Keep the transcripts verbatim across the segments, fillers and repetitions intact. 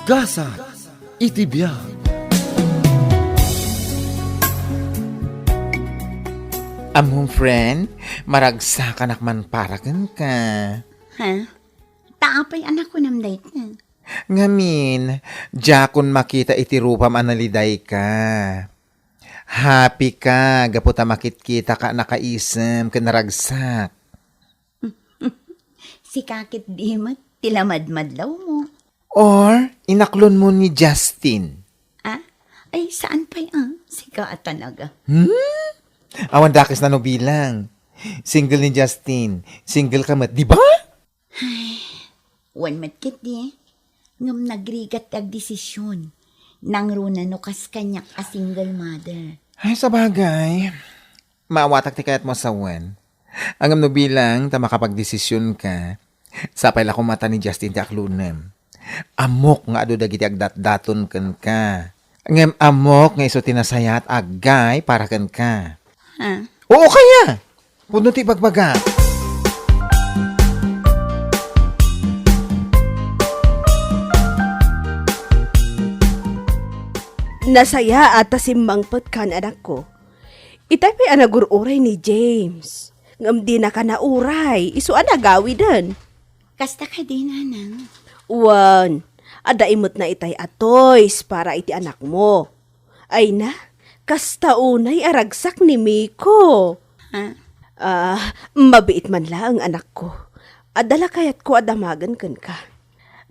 Gasat iti biag. Ammom, friend, maragsakanak man para kenka. Ha? Ta apay a nakunam dayta? Ngamin, diakon makita iti rupam a nalidayka. Happy ka gapu ta makitkitaka a nakaisem ken naragsak. Sika ket di met ti lamadmadlawmo. Or inaklonmo ni Justin? Ah? Ay, saan pay a? Sika a talaga. Hmm? Awan dakes na no bilang. Single ni Justin, single ka met, di ba? Ay, wen met ketdi, ngem nagrigat ti agdesisyon. Nangruna no kas kaniak a single mother. Ay, sabagay, maawatak ti kayatmo a sawen. Ngem no bilang ta makapagdesisyon ka, sapay la koma ta ni Justin ti aklonem. Ammok nga adu dagiti agdatdaton kenka. Ngem ammok nga isu ti nasayaat a agay para kenka. Ha? Oo kaya! Pudno ti ibagbaga. Nasayaat ta simmangpetka, anakko. Itay pay a nagur-uray ni James. Ngem dinaka nauray, isu a nagawiden. Kasta kadi, nanang? Wen, adda imetna itay a toys para iti anakmo. Ay na, kasta unay a ragsak ni Miko. Ha? Ah, mabiit man laeng, anakko. Adda la kayatko a damagen kenka.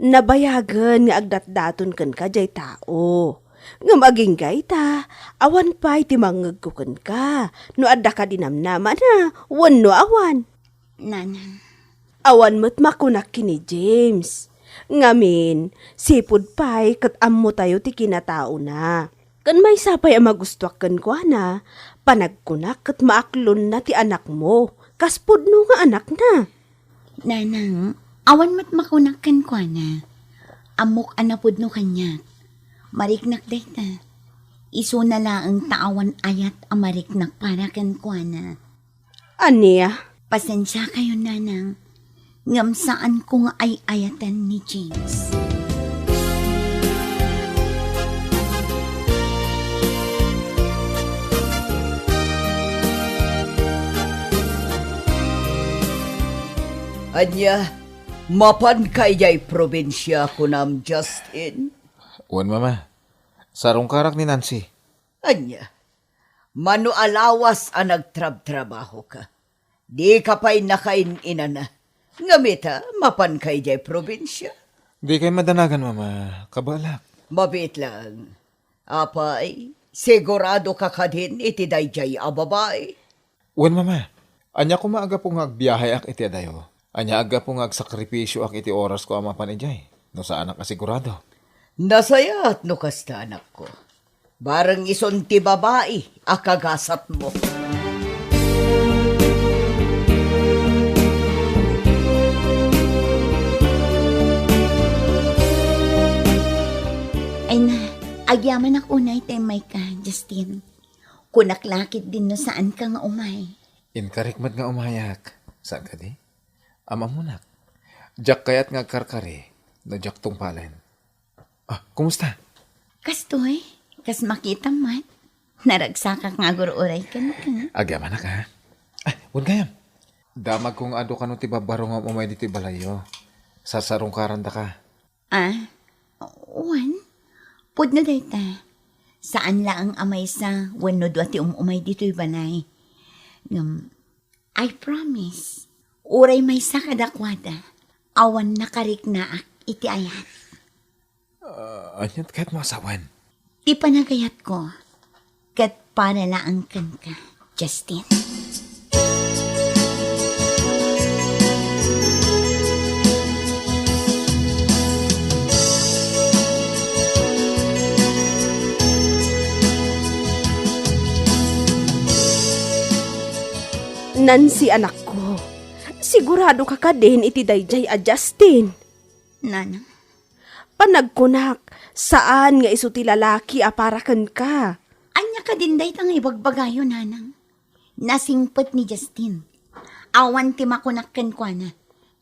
Nabayagen nga agdatdaton kenka jay tao. Ngem agingga ita, awan pay ti mangngegko kenka, no adda kadi namnamana wenno awan. Nanang. Awan met makunak ken ni James. Ngamin, sipud pay ket ammotayo ti kinataona. Ken maysa pay a magustuak kenkuana, panagkunak ket maaklonna ti anakmo, kas pudno nga anakna. Nanang, awan met makunak kenkuana. Ammok a napudno kaniak. Mariknak dayta. Isuna laeng ta awan ayat a mariknak para kenkuana. Ania? Pasensiakayon, nanang, ngem saanko nga ay-ayaten ni James. Ania, mapanka idiay probinsia, kunam, Justin? Wen, Mama. Sarungkarak ni Nancy. Ania, mano a lawas a nagtrabtrabahoka? Dika pay nakain-inana. Ngem ita, mapanka idiay probinsia? Dikay madanagan, Mama. Kabaelak. Mabiit laeng. Apay, siguradoka kadin iti daydiay a babai? Wen, Mama. Ania koma a gapu nga agbiaheak iti adayo? Ania a gapu nga agsakripisioak iti orasko a mapan idiay, no saanak a sigurado? Nasayaat no kasta, anakko. Bareng isun ti babai a kagasatmo. Ay na, agyamanak unay ta immayka, Justin. Kunak la ketdin no saanka nga umay. Inkarik met nga umayak. Saan kadi? Am-ammonak. Diak kayat nga agkarkari no diak tungpalen. Ah, kumusta? Kastoy, kas makitam met. Naragsakak nga agur-uray kenka. Agyamanak, ha? Ah, wen gayam. Damagko nga adu kano ti babbaro nga umay ditoy balayyo. Sarsarungkarandaka. Ah, wen, pudno dayta. Saan laeng a maysa wenno dua ti um-umay ditoy balay. Ngem, I promise, uray maysa kadakuada, awan nakariknaak iti ayat. Ah, aniat kayatmo a sawen? Ti panagayatko, ket para laeng kenka, Justin. Nancy, anakko, sigurado ka kadin iti daydiay a Justin? Nanang. Panagkunak, saan nga isu ti lalaki a para kenka. Ania kadin dayta nga ibagbagayo, nanang? Nasingpet ni Justin. Awan ti makunak kenkuana,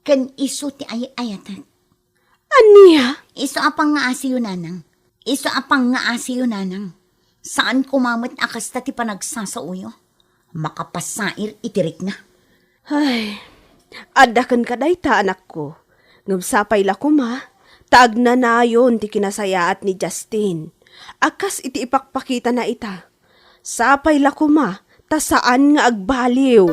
ken isu ti ay-ayatek. Ania? Isu a pangngaasiyo, nanang. Isu a pangngaasiyo, nanang. Saan koma met a kasta ti panagsasaoyo. Makapasair iti rikna. Ay, adda kenka dayta, anakko. Ngem sapay la koma, ta agnanayon ti kinasayaat ni Justin. A kas iti ipakpakitana ita. Sapay la koma, ta saan nga agbaliw.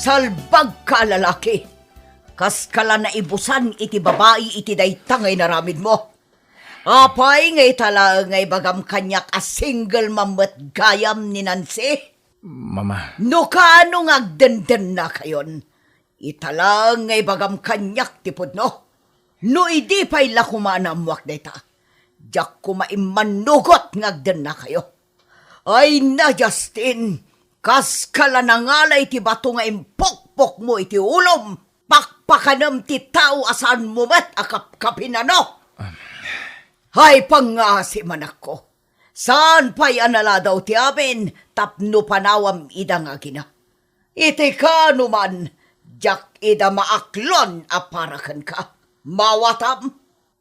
Salbagka a lalaki! Kaska la naibusan iti babai iti dayta nga inaramidmo. Apay nga ita laeng nga ibagam kaniak a single mom met gayam ni Nancy? Mama. No kaano nga agdendennakayon, ita laeng nga ibagam kaniak ti pudno. No idi pay la koma a naammoak dayta, diak koma immannugot nga agdennakayo. Ay na, Justin, kaska la nangalay ti bato nga impukpokmo iti ulom. Pakpakanem ti tao a saanmo met a kapkapinano. Ay, pangngaasim, anakko. Saan pay a naladaw ti amin tapno panawam ida nga agina. Iti kaano man, diak ida maaklon a para kenka. Mawatam?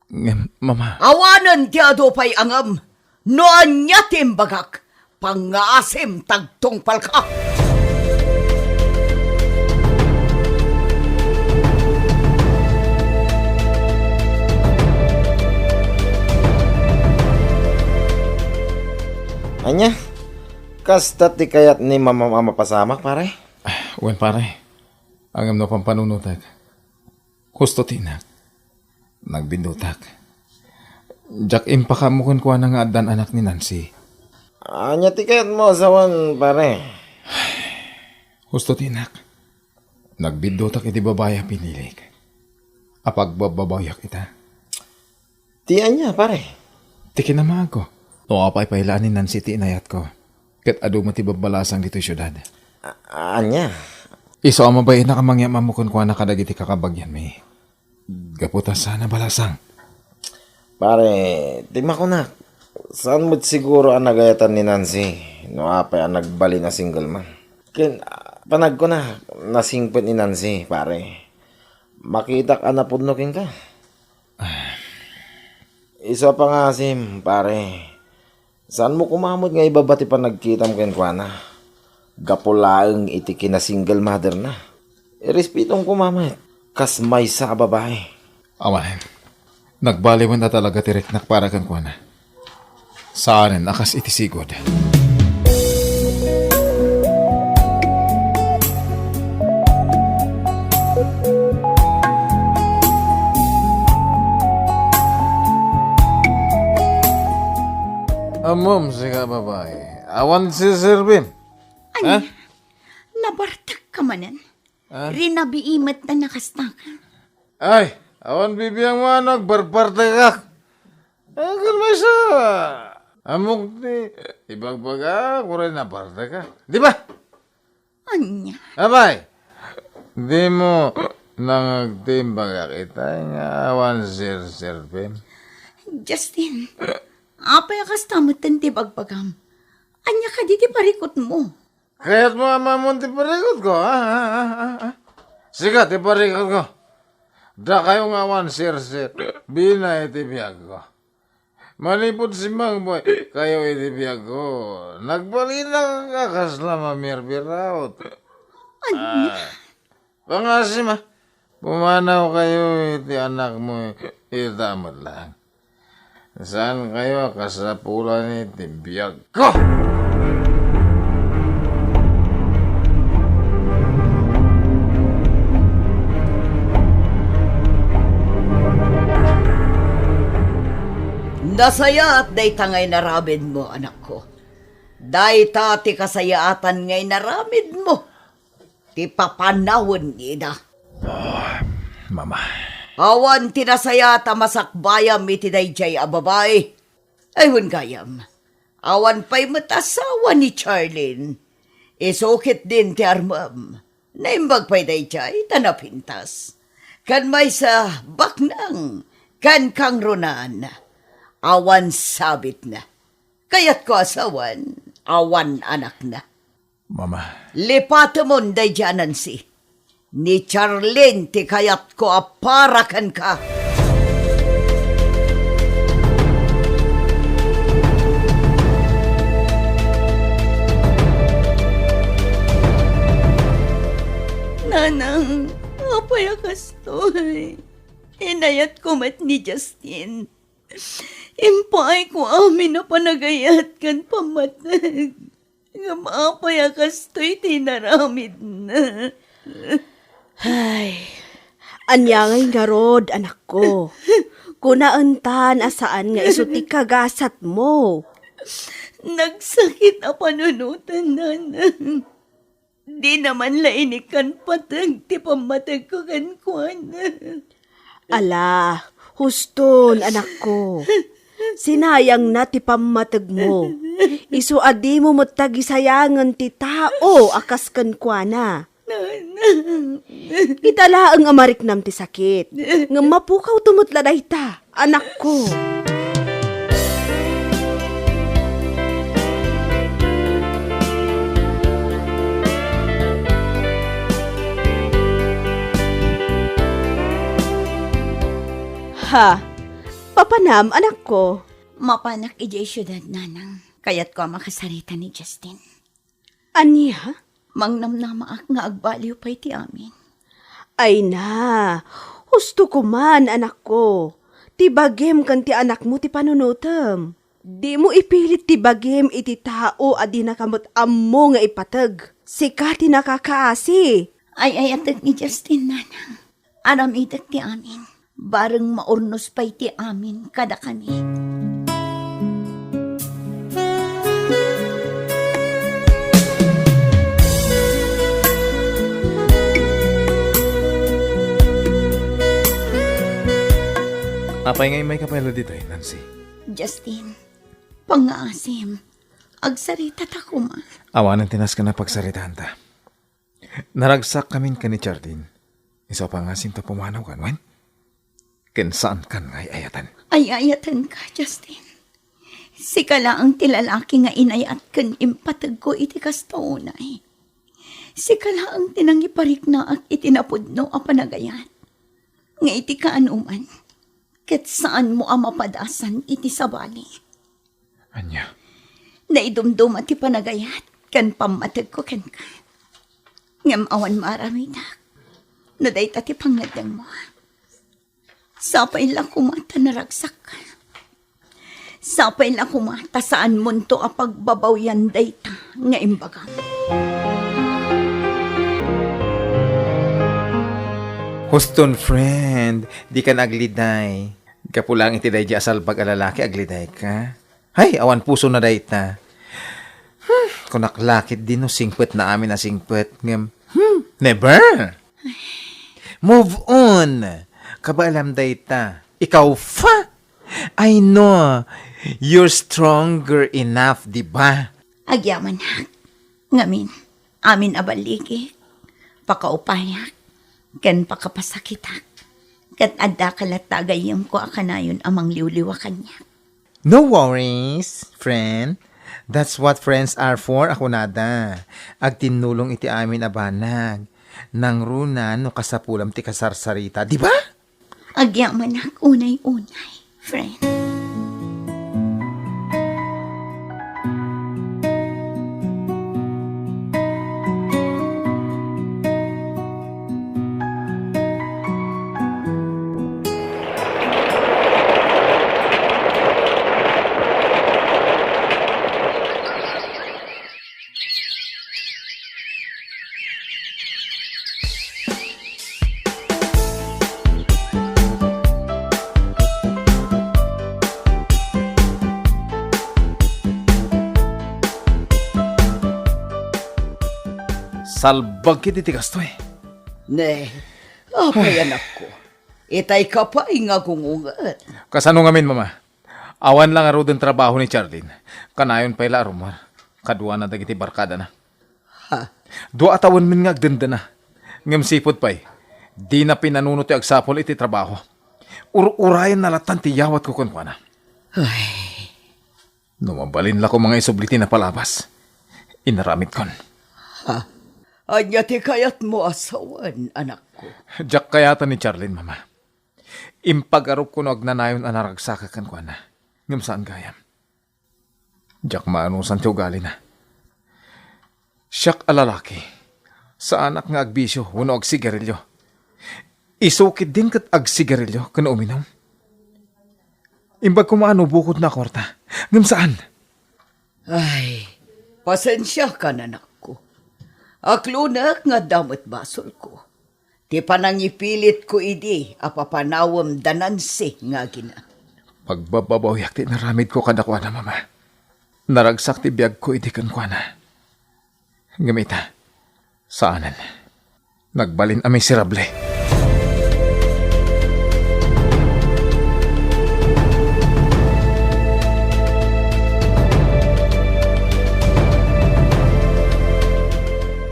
Ngem, Mama. Awanen ti adu pay a ngem. No ania ti imbagak, pangngaasim ta agtungpalka. Ania? Kasta ti kayat ni Mamam a mapasamak, pare? Wen, pare. Ngem no pampanunotek, husto ti inak. Nagbiddutak. Diak impakaammo kenkuana nga addan anak ni Nancy. Ania ti kayatmo a sawen, pare? Husto ti inak. Nagbiddutak iti babai a pinilik. Apagbabbabayak ita. Ti ania, pare? Ti kinamaagko. No apay pay la ni Nancy ti inayatko, ket adu met ti babbalasang ditoy siudad. A-, ania? Isu a mabainnak a mangyam-ammo kenkuana kadagiti kakabagianmi. Gapu ta saan a balasang. Pare, ti makunak, saan met siguro a nagayatan ni Nancy no apay a nagbalin a single mom. Ken, ah, panagkunak, nasingpet ni Nancy, pare. Makitak a napudno kenka. Isu a pangngaasim, pare. Saanmo koma met nga ibaba ti panagkitam kenkuana. Gapu laeng iti kinasingle motherna. Irespetom koma met kas maysa a babai. Awanen. Nagbaliwen a talaga ti riknak para kenkuana. Saanen a kas iti sigud. Ammom, sika babai, awan serserbim. Ania? Ha? Nabartekka manen? Ha? Rinabii met ta nakastaka. Ay, awan bibiangmo a nagbarbartekak. Ay, ket maysa, ammok ti ibagbagak, uray nabartekak. Di ba? Ania? Apay, dimo nangagtimbagak itay nga awan serserbim? Justin, apay a kasta metten ti bagbagam? Ania kadi ti parikutmo? Kayatmo a maammom ti parikutko, ha? Ha? Ha? Ha? Sika ti parikutko. Dakayo nga awan serserbina iti biagko. Manipud simmangpet kayo iti biagko, nagbalinak a kasla mamirbiraot. Ania? Ah, pangngaasim a, pumanawkayo iti anakmo ita met laeng. Saankayo a kasapulan iti biagko! Nasayaat dayta nga inaramidmo, anakko. Dayta ti kasayaatan nga inaramidmo. Ti papanawen ida. Oh, Mama. Awan ti nasayaat a masakbayam iti daydiay a babai. Ay, wen gayam. Awan pay met asawa ni Charlene. Isu ketdin ti armem. Naimbag pay daydiay ta napintas. Ken maysa, baknang, ken kangrunaan. Awan sabitna. Kayatko a sawen, awan anakna. Mama. Lipatemon daydiay a Nancy. Ni Charlene ti kayatko a para kenka. Nanang, apay a kastoy? Inayatko met ni Justin. Impaayko amin a panagayat ken pammateg. Ngem apay a kastoy ti inaramidna? Ay, ania ngay ngarud, anakko? Kunaentan a saan nga isu ti kagasatmo. Nagsakit a panunoten, Nanang. Dina man la inikkan pateg ti pammategko kenkuana. Ala, huston, anakko. Sinayangna ti pammategmo. Isu a dimo met tagisayangen ti tao a kas kenkuana. Nanang. Ita laeng a mariknam ti sakit. Ngem mapukawto met la dayta. Anakko. Ha? Papanam, anakko? Mapanak idiay siudad, Nanang. Kayatko a makasarita ni Justin. Ania? Mangnamnamaak nga agbaliw pay ti amin. Ay na, husto koman, anakko. Ti bagim ken ti anakmo ti panunotem. Dimo ipilit ti bagim iti tao a dinaka met ammo nga ipateg. Sika ti nakakaasi. Ay-ayatek ni Justin, Nanang. Aramidek ti amin. Bareng maurnos pay ti amin kadakami. Apay nga immayka pay la ditoy, Nancy? Justin, pangngaasim. Agsaritata koma. Awanen ti nasken a pagsaritaanta. Naragsakkamin ken ni Jardine. Isu a pangasim ta pumanaw kan, wen? Ken saankan nga ay-ayaten. Ay-ayatenka, Justin. Sika laeng ti lalaki nga inayat ken impategko iti kasta unay. Sika laeng ti nangipariknaak iti napudno a panagayat. Nga iti kaanuman, ket saanmo a mapadasan iti sabali. Ania? Naidumduma ti panagayat ken pammategko kenka. Ngem awan maaramidak no dayta ti pangngeddengmo. Sapay la koma ta naragsak. Sapay la koma ta saanmonto a pagbabawian dayta nga imbagam. Huston, friend, dikan agliday. Gapu laeng iti daydiay a salbag a lalaki, aglidayka. Hay, awan pusona dayta. Hmm, kunak la ketdi no singpetna amin a singpet, ngem, hmm, never! Move on! Kabaalam dayta. Ikaw, fa! I know you're stronger enough, di ba? Agyamanak. Ngamin, amin a balligi, pakaupayak, ken pakapasakitak. Ket addaka latta a gayyemko a kanayon a mangliwliwa kaniak. No worries, friend. That's what friends are for, a kunada. Agtinnulong iti amin a banag. Nangruna no kasapulam ti kasarsarita, di ba? Agyamanak unay-unay, friend. Salbag ketdi ti kastoy. Ne, apay, anakko? Itay ka pay nga gungunget. Kasano ngamin, Mama? Awan la ngaruden trabaho ni Charlene. Kanayon pay la a rummuar. Kaduana dagiti barkadana. Ha? Dua a tawen men nga agdendena. Ngem sipud pay, dina pinanuno ti agsapul iti trabaho. Ur-urayenna lattan ti yawatko kenkuana. Ay. No mabalin la koma nga isubli ti napalabas, inaramidkon. Ha? Ania ti kayatmo a sawen, anakko? Diak kayaten ni Charlene, Mama. Impagarupko no agnanayon a naragsakak kenkuana. Ngem saan gayam. Diak maanusan ti ugalina. Siak a lalaki, saanak nga agbisio wenno agsigarilio. Isu ketdin ket agsigarilio ken uminum. Imbag koma a no bukodna a kuarta, ngem saan. Ay, pasensiakan, anakko. Aklonek nga adda met basolko. Ti panangipilitko idi a papanawem da Nancy nga agina. Pagbababawiak ti inaramidko kadakuada, Mama. Naragsak ti biagko idi kenkuana. Ngem ita, saanen. Nagbalin a miserable.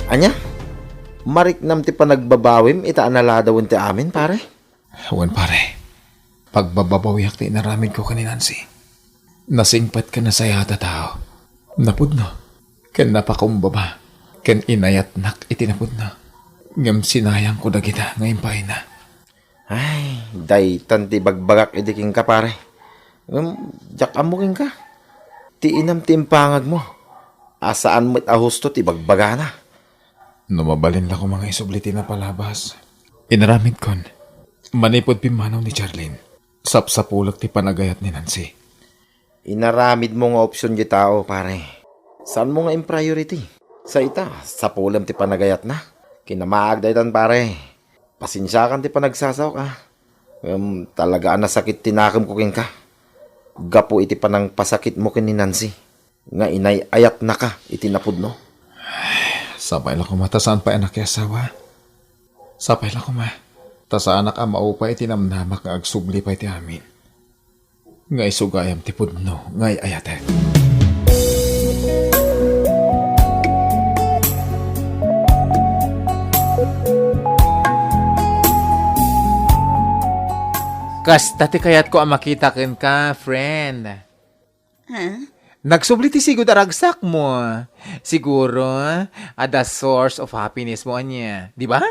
Ania? Mariknam ti panagbabawim ita a naladawen ti amin, pare? Wen, pare. Pagbababawiak ti inaramidko ken ni Nancy. Nasingpet ken nasayaat a tao. Napudno. Ken napakumbaba. Ken inayatnak iti napudno. Ngem sinayangko dagita nga impaayna. Ay, daytan ti ibagbagak idi kenka, pare. Ngem, diak ammo kenka. Ti inam ti impangagmo. A saan met a husto ti ibagbagana. No mabalin la koma nga isubli ti napalabas, inaramidkon. Manipud pimmanaw ni Charlene, sapsapulek ti panagayat ni Nancy. Inaramidmo nga opsion ti tao, pare. Saanmo nga in-priority. Sa ita, sapulem ti panagayatna. Kinamaag daytan, pare. Pasensiakan ti panagsasaok, a. Ngem talaga a nasakit ti nakemko kenka. Gapu iti panangpasakitmo ken ni Nancy nga inay-ayatnaka iti napudno. Sapay la koma ta saan pay a nakiasawa. Sapay la koma ta saanak a maupay iti namnamak nga agsubli pay ti amin. Nga isu gayam ti pudno nga ay-ayatek. Kasta ti kayatko a makita kenka, friend. Ha? Nagsubli ti sigud a ragsakmo. Siguro, adda source of happiness mo ania, di ba?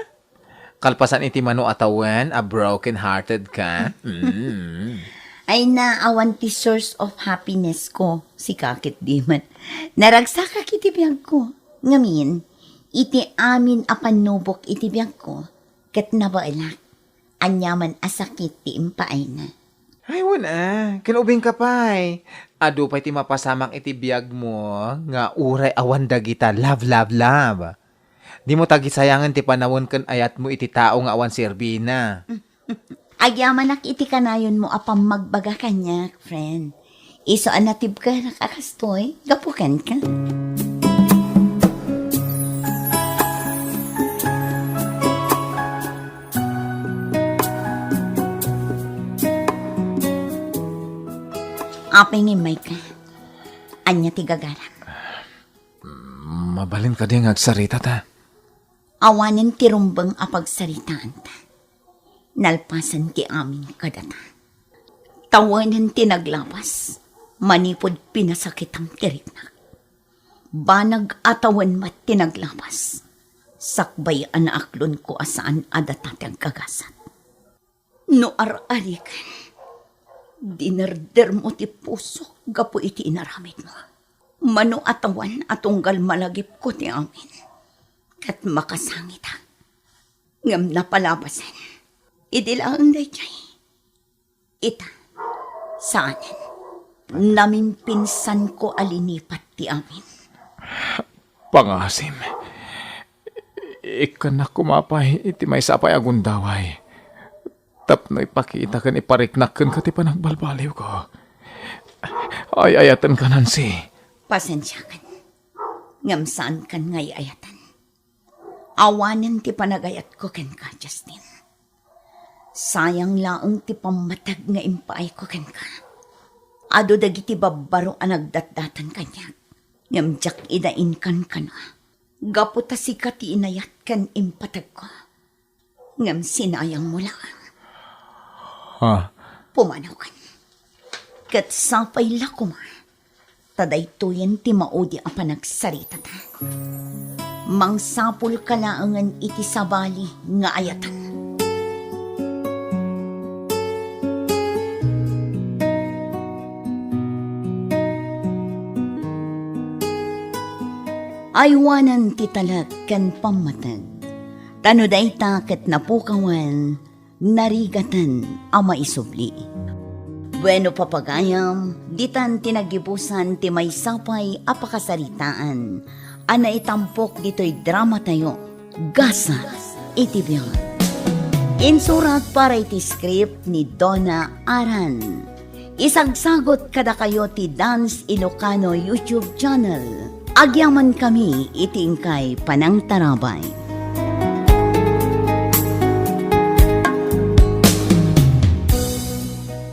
Kalpasan iti mano a tawen a broken-hearted ka. Mm. Ay na, awan ti source of happiness ko. Sika ket diman. Naragsakak iti biagko. Ngamin, iti amin a pannubok iti biagko, ket nabaelak. Aniaman a sakit ti impaayna. Ay, wen a, ken ubingka pay. Adu pay ti mapasamak iti biagmo nga uray awan dagita love, love, love. Dimo tagisayangen ti panawen ken ayatmo iti tao nga awan serbina. Agyamanak iti kanayonmo a pammagbaga kaniak, friend. Isu a natibkenak a kastoy, gapu kenka. Apay nga immayka? Ania ti gaganak? Mabalin kadi nga agsarita ta? Awanen ti rumbeng a pagsaritaanta. Nalpasen ti amin kadata. Tawenen ti naglabas, manipud pinasakitam ti riknak. Banag a tawen met ti naglabas, sakbay a naaklonko a saan a data ti agkagasat. No ar-ariken, dinerdermo ti pusok gapu iti inaramidmo. Mano a tawen a tunggal malagipko ti amin, ket makasangitak. Ngem napalabasen, idi laeng daydiay. Ita, saanen. Namimpinsanko a linipat ti amin. Pangasim, ikkannak koma pay iti maysa pay a gundaway tapno ipakita ken ipariknak kenka ti panagbalbaliwko. Ay-ayatenka, Nancy. Pasensiakan. Ngem saankan nga ay-ayaten. Awanen ti panagayatko kenka, Justin. Sayang laeng ti pammateg nga impaayko kenka. Adu dagiti babbaro a nagdatdatan kaniak, ngem diak ida inkankana. Gapu ta sika ti inayat ken impategko. Ngem sinayangmo laeng. Ha? Pumanawkan. Ket sapay la koma ta daytoyen ti maudi a panagsaritata. Mangsapulka laengen iti sabali nga ayatan. Aywanan ti talek ken pammateg. Ta no dayta ket napukawan, narigaten a maisubli. Bueno, papagayam, ditan ti nagibusan ti maysa pay a pakasaritaan a naitampok ditoy dramatayo, Gasat iti Biag. Insurat para iti script ni Donna Aran. Isagsagot kadakayo ti Dance Ilocano YouTube channel. Agyamankami iti inkay panangtarabay.